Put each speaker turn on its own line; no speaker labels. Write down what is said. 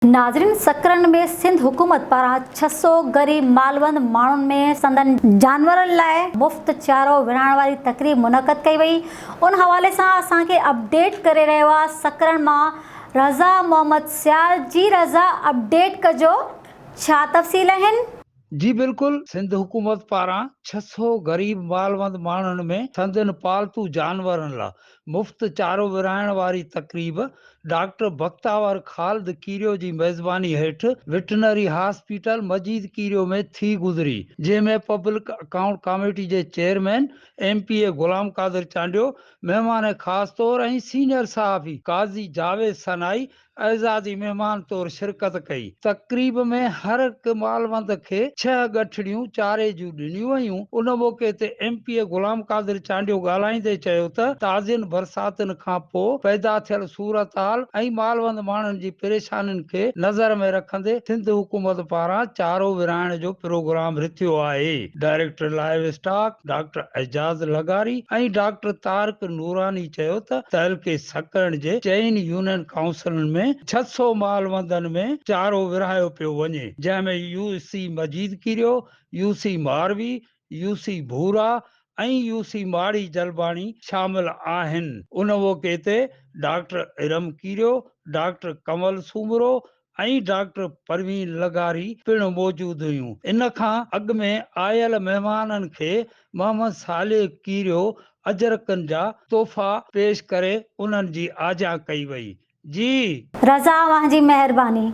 ناظرين سڪرنڊ ۾ سنڌ حڪومت پاران 600 غريب مالوند ماڻهن ۾ سندن جانورن لاء مفت چارو ورهائڻ واري تقريب منعقد ڪئي وئي ان حوالي سان اسان کي اپڊيٽ ڪري رهيو آهي سڪرنڊ مان رضا محمد سيال جي رضا اپڊيٽ ڪجو ڇا تفصيل آهن.
جي بلڪل سنڌ حڪومت پاران 600 غريب مالوند ماڻهن ۾ سندن پالتو جانورن لا مفت چارو ورهائڻ واري تقريب ڊاڪٽر بختاور خالد ڪيريو جي ميزباني هيٺ وٽنري هاسپيٽل مجيد ڪيريو ۾ ٿي گذري، جنهن ۾ پبلڪ اڪائونٽ ڪاميٽي جي chairman M P A Ghulam Qadir Chandio مهمان خاص طور ۽ سينيئر صحافي قاضي جاويد ثنائي اعزازي مهمان طور شرڪت ڪئي. تقريب ۾ هر هڪ مالوند کي ڇهه ڳٺڙيون چاري جون ڏنيون ويون. ان موقعي تي M P A Ghulam Qadir Chandio ڳالهائيندي چيو ته تازين برساتن کان پوء پيدا ٿيل صورتحال ۽ مالوند ماڻهن جي پريشانين کي نظر ۾ رکندي سنڌ حڪومت پاران چارو ورهائڻ جو پروگرام رٿيو آهي. Director livestock doctor Ijaz لغاري ۽ ڊاڪٽر طارق نوراني چيو ته تعلقي سڪرنڊ جي چئن يونين ڪائونسلن ۾ 600 مالوندن ۾ چارو ورهايو پيو وڃي، جنهن ۾ U C Majeed Kerio, U C Marvi, U C Bhora ۽ U C Mari Jalbani شامل آهن. ان موقعي تي ڊاڪٽر ارم ڪيريو، ڊاڪٽر ڪنول سومرو ۽ ڊاڪٽر پروين لغاري پڻ موجود هيون. ان کان اڳ ۾ آيل مهمانن کي محمد صالح ڪيريو اجرڪن جا تحفا پيش ڪري انهن جي آجيان ڪئي وئي. جي.
رضا اوهان جي مهرباني.